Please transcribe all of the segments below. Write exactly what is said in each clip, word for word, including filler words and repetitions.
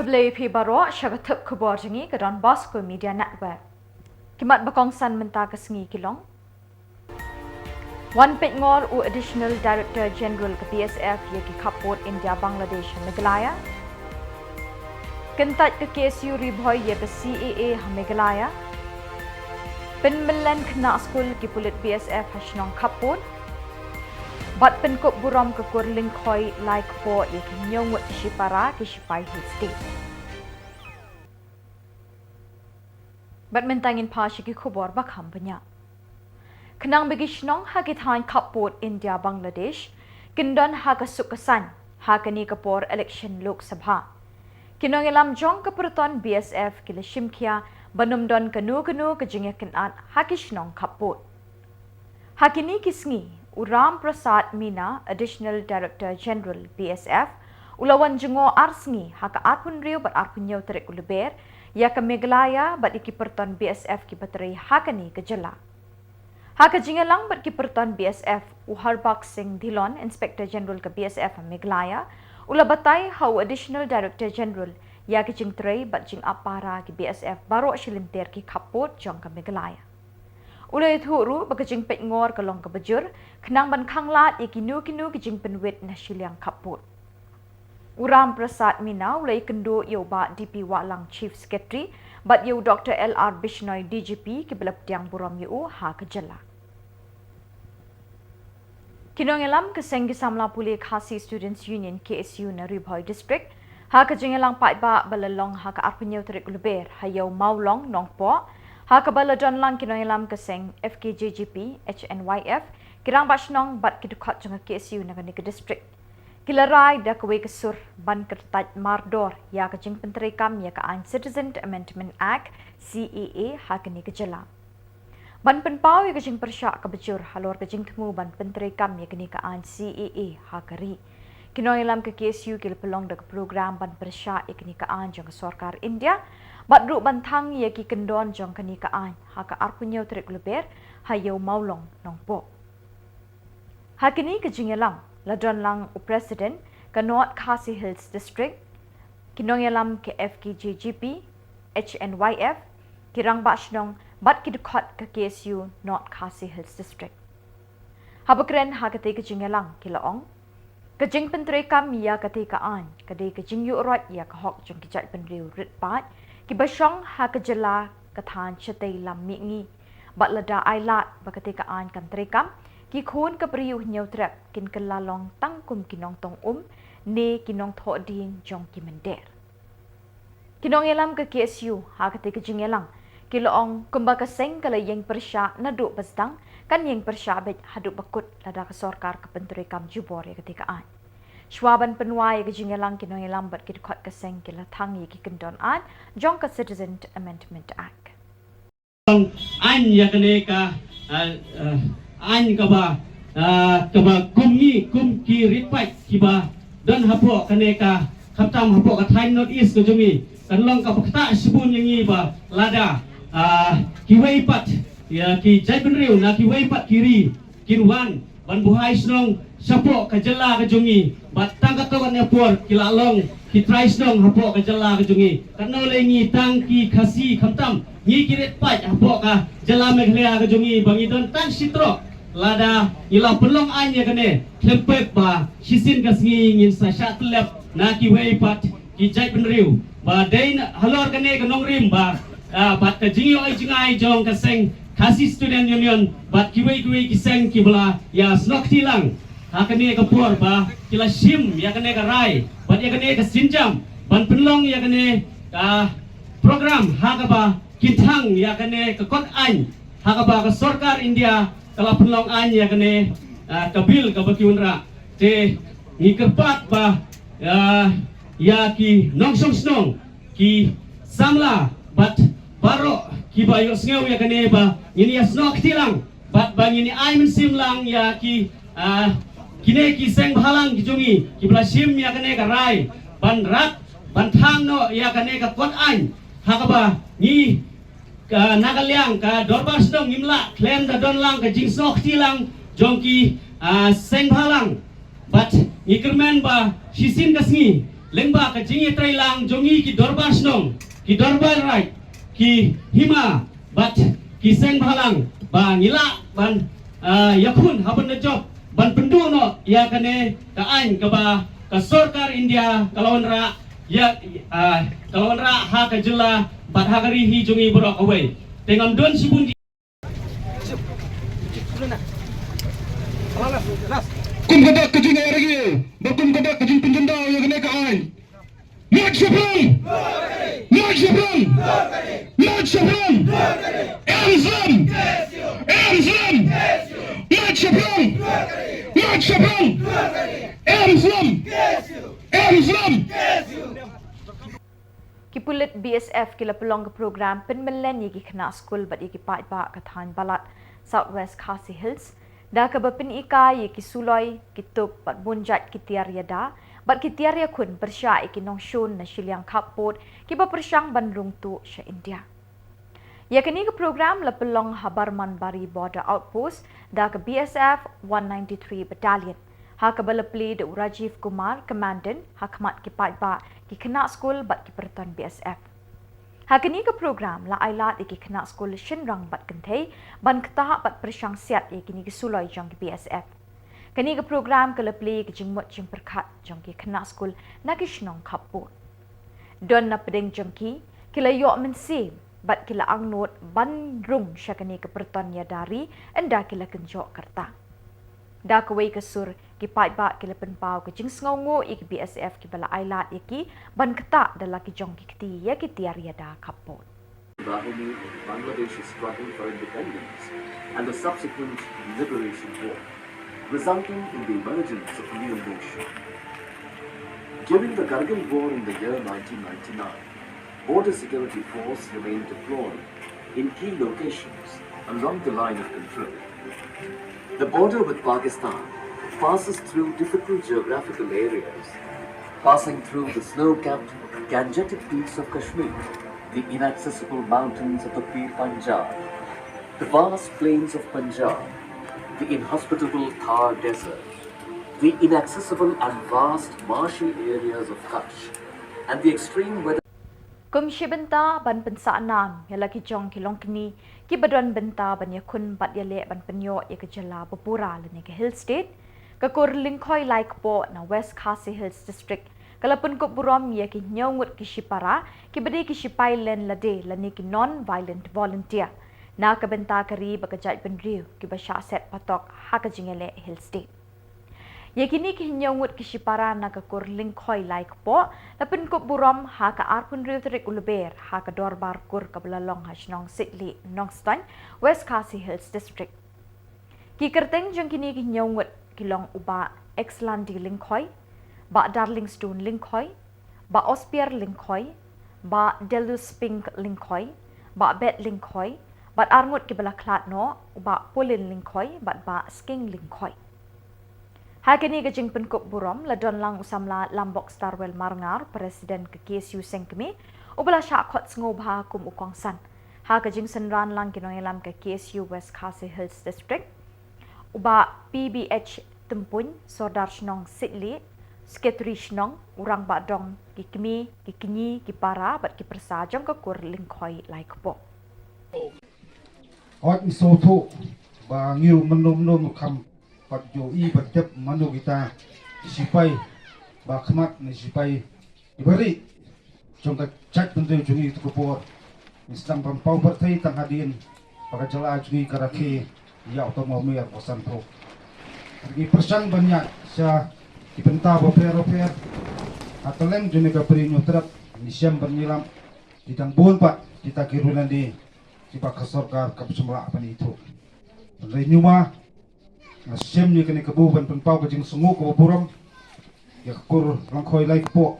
Khublei phi baroh sha ka tip khubor jong ngi ka Don Bosco Media Network. Ki mat ba kongsan mynta ka sngi ki long: Wan peit ngor u Additional Director General ka B S F ïa ki khappud India Bangladesh ha Meghalaya. Kyntait ka K S U Ri Bhoi ïa ka C A A ha Meghalaya. Pynmlien khynnah skul ki pulit B S F ha shnong khappud. Bad pynkup burom ka kur lyngkhoi lai kpoh ïa ki hynñiew ngut ki shipara ki shipai Hill State. Bad mynta ngin phai sha ki khubor ba kham bniah. Khnang ba ki shnong ha ki thaiñ khappud India Bangladesh kin don ha ka suk ka saiñ ha kane ka por election Lok Sabha, ki nongïalam jong ka pyrton B S F ki la shim khia ban ym don kano kano ka jingïakynad ha ki shnong khappud. Ha kine ki sngi, u Ram Prasad Meena, Additional Director General B S F, u la wan jngoh ar sngi ha ka arphew hynriew bad arphew hynñiew tarik u Lber ïa ka Meghalaya bad ïa ki pyrton B S F kiba trei ha kane ka jylla. Ha ka jingïalang bad ki pyrton B S F, u Harbakh Singh Dhillon, Inspector General ka B S F ha Meghalaya, u la batai ha u Additional Director General ïa ka jingtrei bad jingap para ki B S F baroh shilynter ki khappud jong ka Meghalaya. U la ïathuh ruh ba ka jingpeit ngor ka long kaba jur khnang ban khanglad ïa kino kino ki jingpynwit na shiliang khappud. U Ram Prasad Meena u la ïakynduh ïa u Bah D P Wahlang, Chief Secretary, bad ïa u Doctor L R Bishnoi, D G P, kiba la pdiang burom ïa u ha ka jylla. Ki nongïalam ka seng ki samla pule Khasi Students Union, K S U, na Ri Bhoi District, ha ka jingïalang paidbah ba la long ha ka arphew hynñiew tarik u Lber ha Ïew Mawlong, Nongpoh, ha kaba la don lang ki nongïalam ka seng F K J G P, H N Y F, ki rangbah shnong bad ki dkhot jong ka K S U na kane ka district, ki la rai da kawei ka sur ban kyrtait mardor ïa ka jingpyntreikam ïa ka aiñ Citizen Amendment Act, C A A, ha kane ka jylla. Ban pynpaw ïa ka jingpyrshah kaba jur halor ka jingthmu ban pyntreikam ïa kane ka aiñ C A A ha ka ri, ki nongïalam ka K S U ki la pynlong da ka program ban pyrshah ïa kane ka aiñ jong ka sorkar India, bad ruh ban thang ïa ki kyndon jong kane ka aiñ ha ka arphew hynñiew tarik u Lber ha Ïew Mawlong, Nongpoh. Ha kane ka jingïalang la don lang u President ka North Khasi Hills District, ki nongïalam ka F K J G P, H N Y F, ki rangbah shnong bad ki dkhot ka K S U North Khasi Hills District. Haba kren ha katei ka jingïalang ki la ong, ka jingpyntreikam ïa katei ka aiñ ka dei ka jingïuhroit ïa ka hok jong ki jaitbynriew rit paid kiba shong ha ka jylla ka thaiñ shatei lam mihngi, bad lada ai lad ba katei ka aiñ kan treikam, ki khun ka Bri U Hynñiewtrep kin kylla long tang kum ki nongtong um ne ki nongthoh dien jong ki mynder. Ki nongïalam ka K S U ha katei ka jingïalang ki la ong kumba ka seng ka la ïeng pyrshah naduh ba sdang, kan ïeng pyrshah beit haduh ba kut lada ka sorkar ka pyntreikam jubor ïa katei ka aiñ. Shuwa ban pynwai ïa ka jingïalang, ki nongïalam bad ki dkhot ka seng ki la thang ïa ki kyndon aiñ jong ka Citizen Amendment Act. Aiñ ïa kane ka, ah, ah, aiñ kaba, ah, kaba kum ngi, kum ki rit paid kiba don hapoh kane ka, khamtam hapoh ka thaiñ North East ka jong ngi, kan long kaba ktah shibun ïa ngi ba lada, ah, kiwei pat ïa ki jaitbynriew na kiwei pat ki ri kin wan ban buhai shnong shapoh ka jylla ka jong ngi, bad tang katto katne por ki la long ki trai shnong hapoh ka jylla ka jong ngi. Katno lei ngi tang ki Khasi, khamtam ngi ki rit paid hapoh ka jylla Meghalaya ka jong ngi ba ngi don tang shi trok. Lada ngi la pynlong aiñ ïa kane, khlem pep ba shisien ka sngi ngin sa shah tyllep na kiwei pat ki jaitbynriew. Ba dei na halor kane ka nongrim ba, ah, bad ka jingïohi jngai jong ka seng Khasi Student Union bad kiwei kiwei ki seng kiba la ïa snoh kti lang ha kane ka por ba ki la shim ïa kane ka rai bad ïa kane ka sienjam ban pynlong ïa kane ka program ha kaba kin thang ïa kane ka kot aiñ ha kaba ka sorkar India ka la pynlong aiñ ïa kane, ah, ka bill kaba ki wanrah. Te ngi kyrpad ba, ah, ïa ki nongshong shnong, ki samla bad baroh kiba ïohsngew ïa kane ba ngin ïa snoh kti lang bad ba ngin ïa ai mynsiem lang ïa ki, ah, kine ki seng bhalang ki jong ngi kiba la shim ïa kane ka rai ban rat ban thang noh ïa kane ka kot aiñ ha kaba ngi ka, na ka liang ka dorbar shnong ngim lah khlem da don lang ka jingsnoh kti lang jong ki, ah, seng bhalang. Bad ngi kyrmen ba shisien ka sngi Lyngba ka jingïatreilang jong ngi ki dorbar shnong, ki dorbar raid, ki hima bad ki seng bhalang ba ngi lah ban, ah, ïakhun ha ban da jop ban pynduh noh ïa kane ka aiñ kaba ka sorkar India ka la wanrah ïa, ah, ka la wanrah ha ka jylla bad ha ka ri hi jong ngi baroh kawei. Te ngam don shibun ki Kum ka dak ka jingïarap, ba kum ka dak ka jingpynjyndaw ïa kane ka aiñ. Mut shaphrang! Mut shaphrang! Mut shaphrang! Em slem! Em slem! Mut shaphrang! Mut shaphrang! Em slem! Em slem! Ki pulit B S F ki la pynlong ka program pynmlien ïa ki khynnah skul bad ïa ki paidbah ka thaiñ Balat, South West Khasi Hills, da kaba pynikai ïa ki suloi, ki tup bad bun jait ki tiar ïada bad ki tiar ïakhun pyrshah ïa ki nongshun na shiliang khappud kiba pyrshang ban rung tuh sha India. Ïa kane ka program la pynlong ha Barmanbari Border Outpost da ka B S F one ninety-three Battalion, ha kaba la plie da u Rajiv Kumar, Commandant, ha khmat ki paidbah, ki khynnah skul bad ki pyrton B S F. Ha kane ka program la ailad ïa ki khynnah skul shynrang bad kynthei ban ktah bad pyrshang siat ïa kine ki suloi jong ki B S F. Kane ka program ka la plie ïa ka jingmut jingpyrkhat jong ki khynnah skul na ki shnong khappud. Don na pdeng jong ki, ki la ïoh mynsiem bad ki la angnud ban rung sha kane ka pyrton ïada ri ynda ki la kynjoh ka rta. Da kawei ka sur, ki paidbah ki la pynpaw ka jingsngewnguh ïa ki B S F kiba la ailad ïa ki ban ktah da la ki jong ki kti ïa ki tiar ïada khappud. Bahini of Bangladesh's struggle for independence and the subsequent liberation war, resulting in the emergence of a new nation. During the Kargil War in the year nineteen ninety-nine, border security force remained deployed in key locations along the line of control. The border with Pakistan passes through difficult geographical areas, passing through the snow-capped Gangetic peaks of Kashmir, the inaccessible mountains of the Pir Panjal, the vast plains of Punjab, the inhospitable Thar Desert, the inaccessible and vast marshy areas of Kutch, and the extreme weather. Kum shi bynta ban pynsah nam ïa la ki jong ki longkmie kiba don bynta ban ïakhun bad ïaleh ban pynïoh ïa ka jylla ba pura lane ka Hill State, ka kur Lyngkhoi Laikpoh na West Khasi Hills District ka la pynkup burom ïa ki hynñiew ngut ki shipara kiba dei ki shipai len lade lane ki non-violent volunteer na ka bynta ka ri bad ka jaitbynriew kiba shah set patok ha ka jingïaleh Hill State. Ïa kine ki hynñiew ngut ki shipara na ka kur Lyngkhoi Laikpoh la pynkup burom ha ka arphew hynriew tarik u Lber ha ka dorbar kur kaba la long ha shnong Sitli, Nongstoiñ, West Khasi Hills District. Ki kyrteng jong kine ki hynñiew ngut ki long u Bah Exlandi Lyngkhoi, Bah Darlingstone Lyngkhoi, Bah Ospier Lyngkhoi, Bah Deluspink Lyngkhoi, Bah Bet Lyngkhoi, bad arngut kiba la khlad noh, u Bah Paulin Lyngkhoi bad Bah Sking Lyngkhoi. Ha kane ka jingpynkup burom la don lang u samla Lambok Starwell Marngar, President ka K S U Sengkmie, uba la shah khot sngewbha kum u kongsan ha ka jingsynran lang ki nongïalam ka K S U West Khasi Hills District, u Bah P B H Tympuiñ, Sordar Shnong Sitli, Secretary Shnong, u Rangbah Dong, ki kmie, ki kñi, ki para bad ki pyrsa jong ka kur Lyngkhoi Laikpoh. Hooid, ngi sngewthuh ba ngi ruh mynno mynno ruh kham pat ju i ba tip mano kita ki sipai ba khmat ne sipai kiba ri jong ka jaitbynriew jong ngi tu ka por. Ngi sdang ban paw pyrthei tang hadien ba ka jylla jong ngi ka rakhe ïa uta u maw mier ba san phew. Ngi pyrshang ban ïaid sha ki bynta bapher bapher. Ha kylleng jong ngi ka Bri Hynñiewtrep ngi shem ban ïalam ki dang bun pat kita ki riew lynti kiba ka sorkar kam shym lah ban ithuh. Hynrei ñiuma nga shem ïa kane kabu ban pynpaw ka jingsngewnguh kaba burom ïa ka kur Lyngkhoi Laikpoh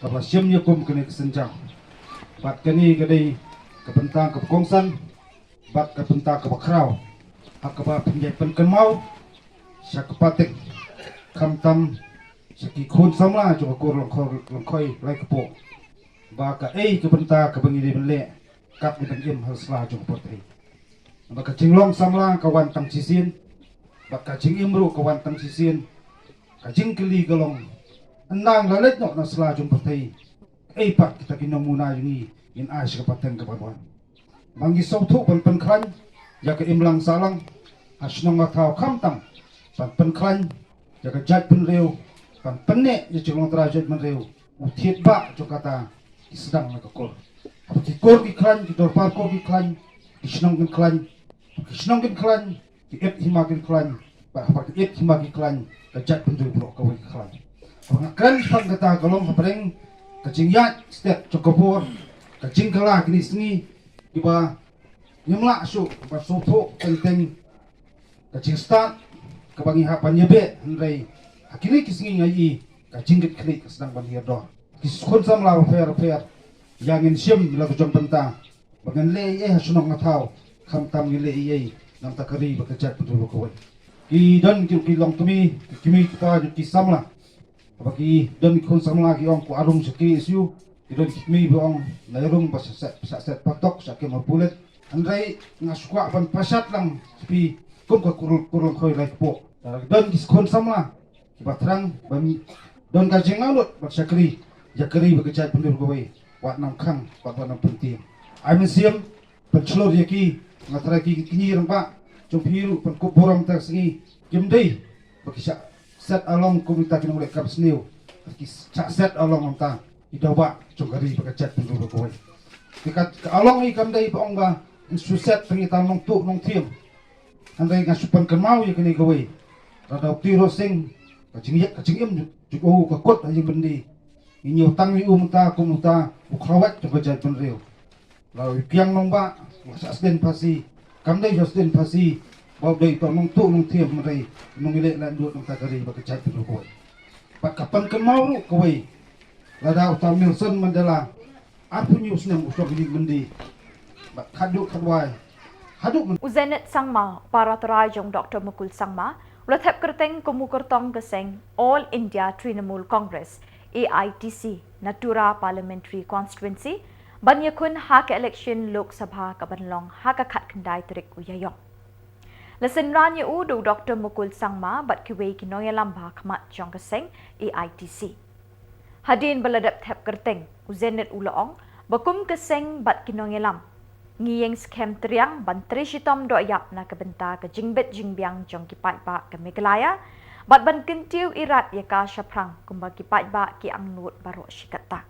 kaba la shem ïa kum kane ka sienjam. Bad kane ka dei ka bynta kaba kongsan bad ka bynta kaba khraw ha kaba pynjah pynkynmaw sha ka pateng, khamtam sha ki khun samla jong ka kur Lyngkhoi, Lyngkhoi Laikpoh, ba kaei ka bynta kaba ngi dei ban leh kat ngi ban im ha sla jong ka pyrthei. Ba ka jinglong samla ka wan tang shisien, ba ka jingim ruh ka wan tang shisien. Ka jingkylli ka long, Nang la leit noh na sla jong pyrthei. Ei pat kita ki nongmuna jong ngi ngin ai sha ka pateng ka ban wan. Ba ngi sngewthuh ban pynkhlaiñ ïa ka imlang sahlang ha shnong ha thaw, khamtam ban pynkhlaiñ ïa ka jaitbynriew, ban pynneh ïa ka jinglong trai jaitbynriew. U thied ba jong kata ki sdang na ka kur. Haba ki kur ki khlaiñ, ki dorbar kur ki khlaiñ, ki shnong kin khlaiñ, ki shnong kin khlaiñ, ki et hima kin khlaiñ, ba haba ki et hima ki khlaiñ, ka jaitbynriew baroh kawei ka khlaiñ. Haba nga kren pat kata ka long hapdeng ka jingïaid stet jong ka bor, ka jingkylla kine ki sngi, kiba ngim lah shuh ban sngewthuh teng teng ka jingstad kaba ngi hap ban ïabeh, hynrei ha kine ki sngi nga ïohi ka jingkitkhlieh ka sdang ban hiar dor. Ki khun samla bapher bapher, ïa ngin shim la ka jong bynta ba ngin leh ei ei ha shnong ha thaw, khamtam ngin leh ei ei na ka bynta ka ri bad ka jaitbynriew kawei. Ki don ki, ki longkmie, ki kmie ki kpa jong ki samla ba ki don ki khun samla ki ong, ko arung sha K S U, ki don ki kmie ba ong, la rung ba shah set, shah set patok, shah kem ha pulit. Hynrei nga shu kwah ban pashat lang sha phi kum ka kur, kur Lyngkhoi Laitpoh. Don ki khun samla kiba thrang ba mi don ka jingangnud ban shakri ïa ka ri bad ka jaitbynriew kawei, wat nang khang bad wat nang pyntieng. Ai mynsiem pynshlur ïa ki. Nga tharai ki, ki kñi rangbah jong phi ruh pynkup burom ta ka sngi, kim dei ba ki shah set along kum kita ki nongleh kam sniew, ki shah set along kum kita ki daw ba jong ka ri bad ka jaitbynriew kawei. Ki ka, ka along hi kam dei ba ong ba ngin shu set tang kita nongtuh nongthiem. Hynrei nga shu pynkynmaw ïa kane kawei. Lada u Tyrwa Sing, ka jingïeit ka jingim jong u ka kut ha ïing byndi, ngin ïoh tang ïa u mynta kum uta u khrawat jong ka jaitbynriew. La u Kiang Nangbah, u shah sdien phasi, kam dei u shah sdien phasi ba u dei uta u nongtuh nongthiem, hynrei u nongïaleh laitluid na ka bynta ka ri bad ka jaitbynriew kawei. Bad ka pynkynmaw ruh kawei, lada uta u Nelson Mandela arphew hynñiew snem u shong ha ïing byndi, bad khatduh khatwai haduh mynta. U Zenith Sangma, para trai jong u Doctor Mukul Sangma, u la thep kyrteng kum u kyrtong ka seng All India Trinamool Congress, A I T C, na Tura Parliamentary Constituency ban ïakhun ha ka election Lok Sabha ka ban long ha ka khatkhyndai tarik u Ïaïong. La synran ïa u da u Doctor Mukul Sangma bad kiwei ki nongïalam ba khmat jong ka seng A I T C. Hadien ba la dep thep kyrteng, u Zenith u la ong ba kum ka seng bad ki nongïalam, ngi ïeng skhem triang ban trei shitom dohïap na ka bynta ka jingbit jingbiang jong ki paidbah ka Meghalaya bad ban kyntiew irat ïa ka shaphrang kumba ki paidbah ki angnud baroh shi katta.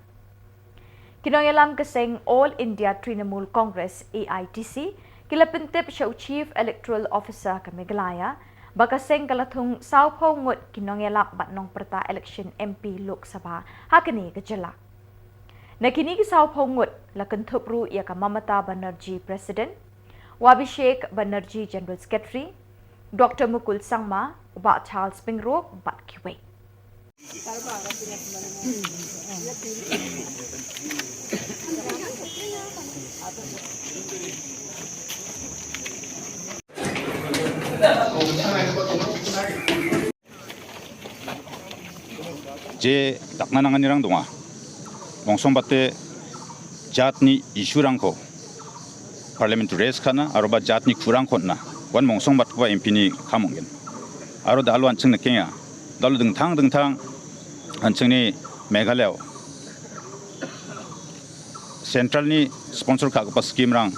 Ki nongïalam ka seng All India Trinamool Congress, A I T C, ki la pyntip sha u Chief Electoral Officer ka Meghalaya ba ka seng ka la thung sawphew ngut ki nongïalap bad nongpyrta election M P Lok Sabha ha kane ka jylla. Na kine ki sawphew ngut la kynthup ruh ïa ka Mamata Banerjee, President, u Abhishek Banerjee, General Secretary, Doctor Mukul Sangma, u Bah Charles Pyngrope bad kiwei. Je dakna nang nirang donga. Mongsong bate jatni issue rangko Parliament to raise khana, aro ba jatni khurang khotna. Wan mongsong bat kwa M P ni khamongin. Aro da alo anching na Kenya. Da alo dengthang dengthang anching ni Meghalaya. Central ni sponsor ka kapa scheme rang,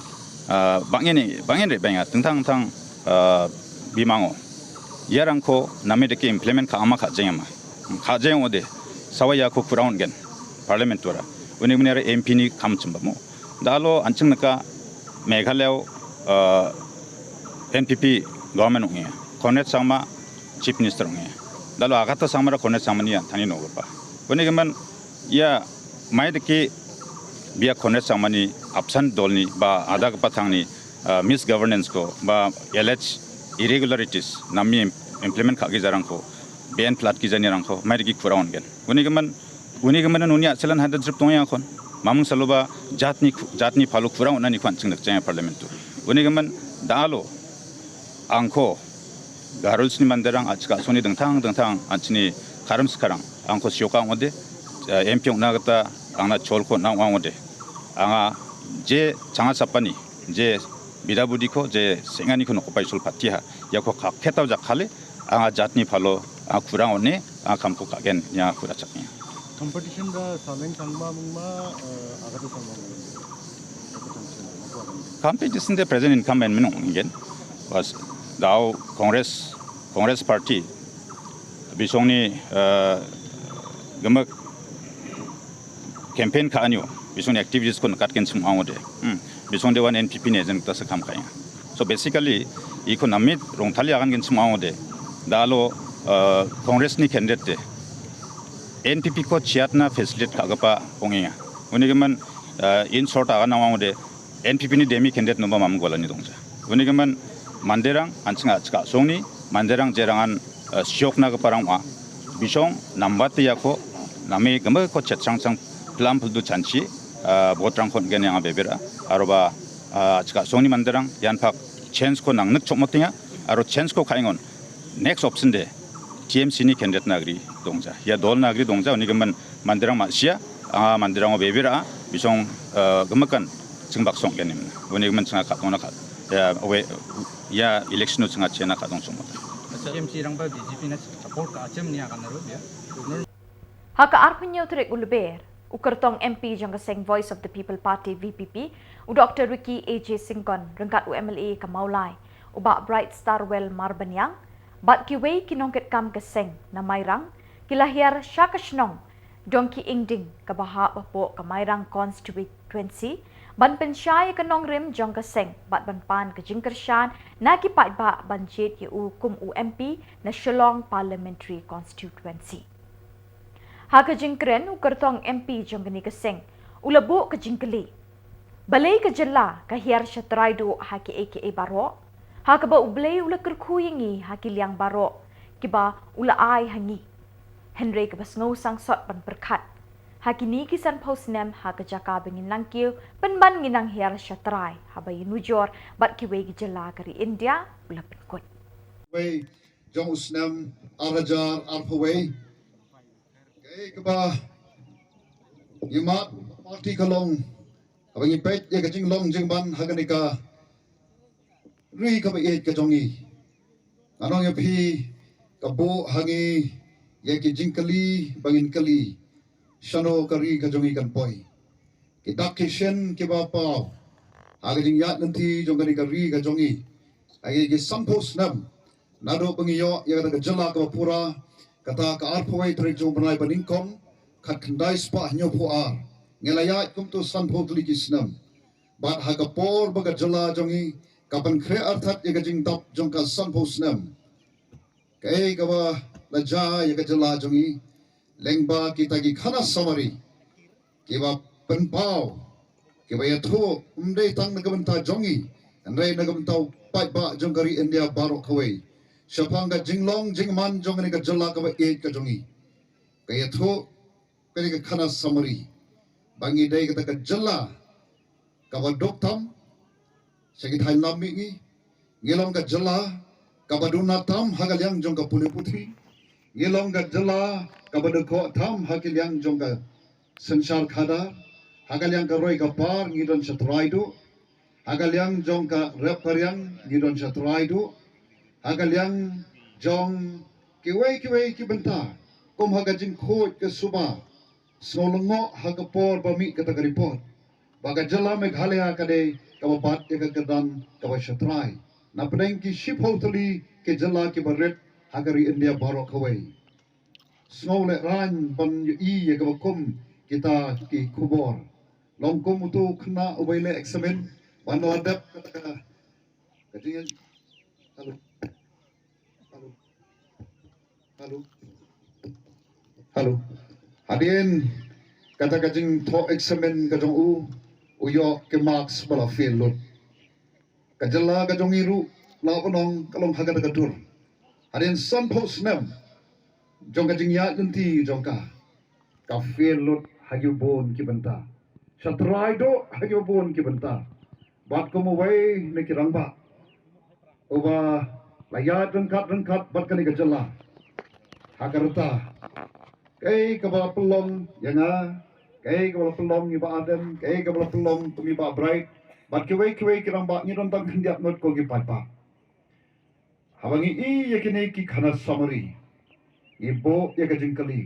ah, bangin ni, bangin re banga, tengtang tang, ah, bimango. Ïa rangko name deki implement ka ama ka jeng ama. Ka jeng ode, sawa ïa ko kuraun gen, Parliament tura. Uni muni are M P ni kam chimba mo. Da alo anching naka Meghalaya, ah, N P P government ong ïa. Conrad Sangma Chief Minister ong ïa. Da alo Agatha Sangma ra Conrad Sangma ni ya, thani no pa. Uni keman, ïa, mai deki bia Conrad Sangma ni absent dol ni ba ada kepathang ni, ah, misgovernance ko ba alleged irregularities nami im-, implement ka ki jarang ko, ben plat ki jani rang ko, mai deki kuraun gen. Uni keman, uni keman uni ya selan hada drip tong yang kon. Mamung salo ba jatni ku-, jatni palo kuraun nani kwan ching dak chang Parliament tu. Uni keman da alo angko Garul sini manderang achka soni dengtang dengtang anchini karam sekarang angko sioka ngode, eh, M P ong na kata angna chol ko na ong ngode. Anga je changa sapani, je bida budi ko, je sengani ko noko pai sul patiha, ya ko ka ketaw jak khale, anga jatni palo, A khura one a kam ko ka gen ïa khura chak ïa. Competition da saleng sangma mungma agate sangma mungma. Competition de present incumbent minung ingen. Was dau Congress, Congress Party bisong ni gemek campaign ka anyo bisong ni activities kon kat ken sum ang de. Hmm. Bisong de wan N P P ne jen ta sa kam kaya. So basically economic rong thali akan ken sum ang de. Dalo Congress ni candidate de N P P ko chiat na facilitate ka gapa ongenga. Uni gemen in short akan ang de N P P ni demi candidate nomba mam gola ni dongja. Uni gemen Manderang an chinga chika song ni Manderang jerang an siok na gapa rang wa. Bisong nambat ya ko nami gemek ko chet chang chang pelam peldu chanchi bot rang kon gen yang bebera aroba chika song ni Manderang yan pak chance ko nang nek chok motinga aro chance ko kaingon next option de T M C ni candidate nagri dongja ya dol nagri dongja uni gemen Manderang ma sia a Manderang o bebera bisong gemekan chingbak song gen nim uni gemen chinga kat ona kat ya we ya election chinga chena kat dong song mota. T M C rang ba B J P na support ka achem ni akan naru ya. Ha ka arphew hynñiew tarik u Lber, u kyrtong M P jong ka seng Voice of the People Party V P P, u Doctor Ricky A J Syngkon ryngkat u M L A ka Mawlai, u Bah Bright Starwell Marbaniang, bad kiwei ki nongkitkam ka seng na Mairang ki la hiar sha ka shnong Dongki Ingding kaba hap hapoh ka Mairang constituency ban pynshai ïa ka nongrim jong ka seng bad ban pan ka jingkyrshan na ki paidbah ban jied ïa u kum u M P na Shillong Parliamentary Constituency. Ha ka jingkren u kyrtong M P jong kane ka seng u la buh ka jingkylli, balei ka jylla ka hiar sha trai duh ha kiei kiei baroh, ha kaba U Blei u la kyrkhu ïa ngi ha ki liang baroh kiba u la ai ha ngi. Hynrei kaba sngew sangsot ban pyrkhat, ha kine ki sanphew snem ha ka jaka ba ngin nang kiew pynban ngin nang hiar sha trai haba ïanujor bad kiwei ki jylla ka ri India, u la pynkut. Wei jong u snem ar hajar arphew wei. Kaei kaba ngi mad party ka long kaba ngi peit ïa ka jinglong jingman ha kane ka ri kaba ïeit ka jong ngi. Nga ong ïa phi, ka buh ha ngi ïa ki jingkylli ba ngin kylli, shano ka ri ka jong ngi kan poi. Ki dak ki shin kiba paw ha ka jingïaid lynti jong kane ka ri ka jong ngi ha ki sanphew snem. Naduh ba ngi ïoh ïa kata ka jylla kaba pura, kata ka arphew wei tarik jong u bnai ba nyngkong khatkhyndai spah hynñiewphew ar, ngi la ïaid kumto sanphew tylli ki snem. Bad ha ka por ba ka jylla jong ngi ka pynkhreh artat ïa ka jingdap jong ka sanphew snem, kaei kaba la jia ïa ka jylla jong ngi lyngba kita ki khana samari kiba pynpaw, kiba ïathuh ym dei tang na ka bynta jong ngi, hynrei na ka bynta u paidbah jong ka ri India baroh kawei. Shaphang ka jinglong jingman jong kane ka jylla kaba ïeit ka jong ngi, ka ïathuh kane ka khana samari ba ngi dei kata ka jylla kaba duk tam sha ki thaiñ lam mihngi. Ngi long ka jylla kaba duna tam ha ka liang jong ka pule puthi. Ngi long ka jylla kaba duk tam ha ki liang jong ka synshar khadar. Ha ka liang ka roi ka par ngi don sha trai duh. Ha ka liang jong ka rep ka riang ngi don sha trai duh. Ha ka liang jong kiwei kiwei ki bynta kum ha ka jingkhuid ka suba, sngew lyngngoh ha ka por ba mih kata ka report ba ka jylla Meghalaya ka dei kaba bat ïa ka kyrdan kaba sha trai na pdeng ki shiphew tylli ki jylla kiba rit ha ka ri India baroh kawei. Sngew lehrain ban ïohi ïa kaba kum kita ki khubor. Long kum uto u khynnah uba ïaleh examen ban ïoh dep kata ka, ka jing, hello, hello, hello, hello. Hadien kata ka jingthoh examen ka jong u, u ïoh ki marks ba la fail lut. Ka jylla ka jong ngi ruh la u nong ka long ha kata ka dur. Hadien sanphew snem jong ka jingïaid lynti jong ka, ka fail lut ha kiba bun ki bynta. Sha trai duh ha kiba bun ki bynta. Bad kum uwei na ki rangbah uba la ïaid ryngkat ryngkat bad kane ka jylla ha ka rta. Kaei kaba pynlong ïa nga, kaei kaba la pynlong ïa i Bah Ardent, kaei kaba la pynlong kum i Bah Bright bad kiwei kiwei ki rangbah, ngi don tang khyndiat ngut ko ki paidbah. Haba ngi i ïa kine ki khana samari, ngi buh ïa ka jingkylli,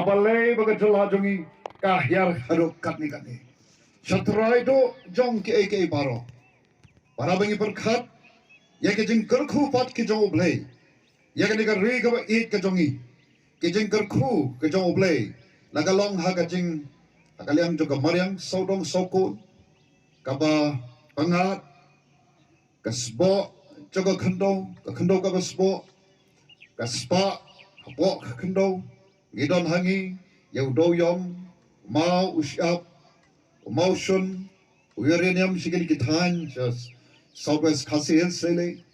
balei ba ka jylla jong ngi ka hiar haduh katne katne. Sha trai duh jong kiei kiei baroh. Para ba ngi pyrkhat ïa ka jingkyrkhu pat ka jong U Blei ïa kane ka ri kaba ïeit ka jong ngi. Ka jingkyrkhu ka jong U Blei la ka long ha ka jing, ha ka liang jong ka mariang sawdong sawkun, kaba pyngngad, ka sboh jong ka khyndew, ka khyndew kaba sboh, ka spah hapoh ka khyndew. Ngi don ha ngi ïa u dewiong, u maw, u shyiap, u mawshun, u uranium sha kine ki thaiñ sha South West Khasi Hills lei lei.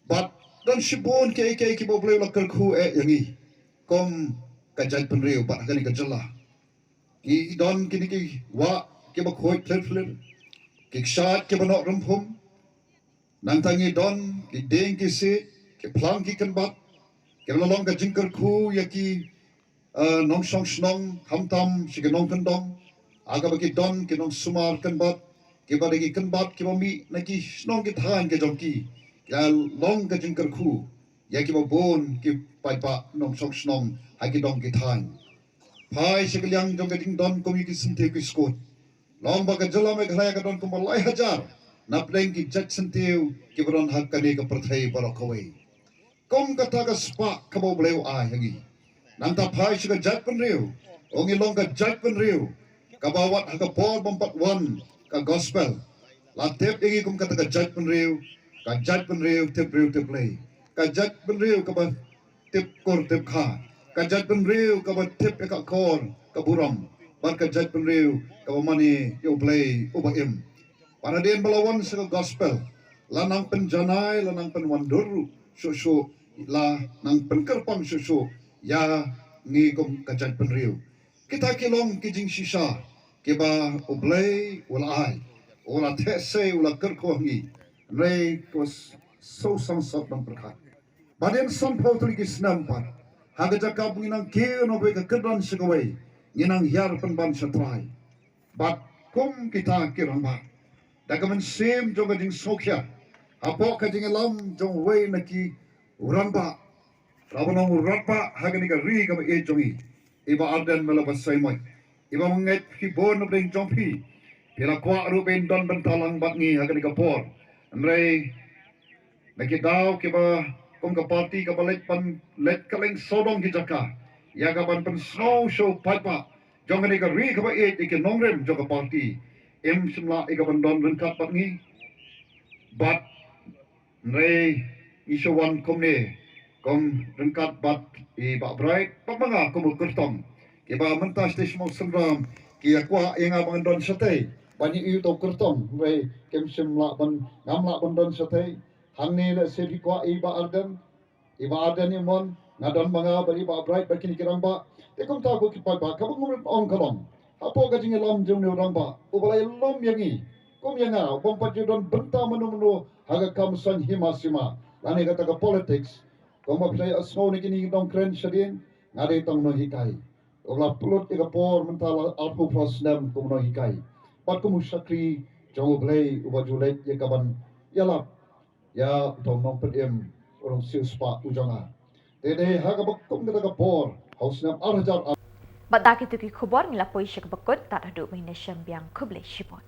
Bad don shibun kiei kiei kiba U Blei u la kyrkhu eh ïa ngi kum ka jaitbynriew bad ha kane ka jylla. Ki don kine ki wah kiba khuid phlir phlir, ki kshaid kiba noh rymphum. Nangta ngi don ki dieng ki siej, ki phlang ki kynbat, kiba la long ka jingkyrkhu ïa ki, eh, nongshong shnong, khamtam sha ki nongkyndong, ha kaba ki don ki nongsumar kynbat, kiba dei ki kynbat kiba mih na ki shnong ki thaiñ ka jong ki. Ki la long ka jingkyrkhu ïa kiba bun ki paidbah nongshong shnong ha ki dong ki thaiñ. Phai sha ka liang jong ka jingdon kum ïa ki syntiew ki skud. Long ba ka jylla Meghalaya ka don kumba lai hajar napdeng ki jait syntiew kiba don ha kane ka pyrthei baroh kawei. Kum kata ka spah kaba U Blei u ai ha ngi. Nangta phai sha ka jaitbynriew, ngi long ka jaitbynriew kaba wat ha ka por ba ym pat wan ka gospel, la tip ïa ngi kum kata ka jaitbynriew, ka jaitbynriew tip briew tip Blei, ka jaitbynriew kaba tip kur tip kha, ka jaitbynriew kaba tip ïa ka akor ka burom, bad ka jaitbynriew kaba mane ïa U Blei uba im. Bad hadien ba la wan sha ka gospel, la nang pynjanai, la nang pynwandur shuh shuh, la nang pynkyrpang shuh shuh ïa ngi kum ka jaitbynriew. Kita ki long ki jingshisha kiba U Blei u la ai, u la theh sei, u la kyrkhu ha ngi. Hynrei kaba sngewsih sat ban pyrkhat, ba hadien sanphew tylli ki snem pat, ha ka jaka ba ngi nang kiew na kawei ka kyrdan sha kawei, ngi nang hiar pynban sha trai. Bad kum kita ki rangbah, da ka mynsiem jong ka jingsngewkhia, hapoh ka jingïalam jong uwei na ki rangbah, la ban long u rangbah ha kane ka ri kaba ïeit jong ngi, i Bah Ardent Miller Basaiawmoit, i Bah, nga ngeit phi bun napdeng jong phi, phi la kwah ruh ban don bynta lang bad ngi ha kane ka por. Hynrei na ki daw kiba kum ka party kaba leit ban leit kylleng sawdong ki jaka ïa ka ban pynsngew sha u paidbah jong kane ka ri kaba ïeit, ïa ki nongrim jong ka party, im shym lah ïa ka ban don ryngkat bad ngi. Bad hynrei ngi shu wan kumne kum ryngkat bad i Bah Bright bad ma nga kum u kyrtong, kiba mynta shatei sha Mawsynram ki ïa kwah ïa nga ban don shatei ban ïoh ïa uto u kyrtong, hynrei kim shym lah ban, ngam lah ban don shatei. Hangne lehse phi kwah i Bah Ardent, i Bah Ardent i mon, nga don ma nga bad i Bah Bright bad kine ki rangbah. Te kumta ko ki paidbah, kaba ngam ong ka long, hapoh ka jingïalam jong une u rangbah uba la ïalum ïa ngi kum ïa nga, uba ym pat ju don bynta mano mano ha ka kam saiñ hima sima lane kata ka politics. Kumba phi la ïohsngew na kine ki nongkren shadien, nga dei tang u nonghikai uba la pynlut ïa ka por mynta la arphew phra snem kum u nonghikai bad kum u shakri jong U Blei uba ju leit ïa ka ban ïalap ïa uto u nongpynim, u nongsiewspah u jong nga. Te dei ha kaba kum kata ka por ha u snem ar hajar ar. Bad da kito ki khubor ngi la poi sha kaba kut, tad haduh mynne shem biang, khublei shibun.